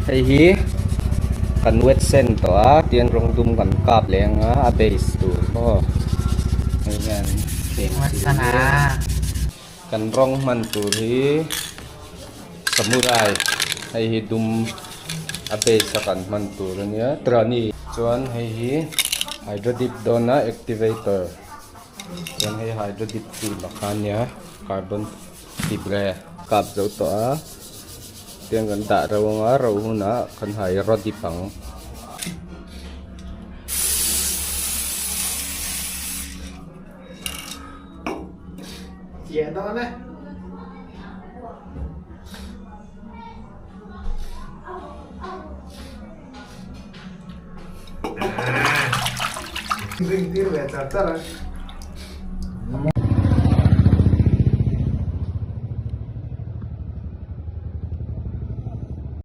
Hei hi kan wet sen tawh a tian rawng dum kan kap leh anga a base tur maw hei hian kan rawng hman tur hi samurai hei hi dum a base a kan hman tur ania trani chuan hei hi hydro dip dawn a activator chuan hei hydro dip film a kha ania carbon fibre kap zo tawh a tiang kan dah ro anga ro hunah kan hydro dip ang.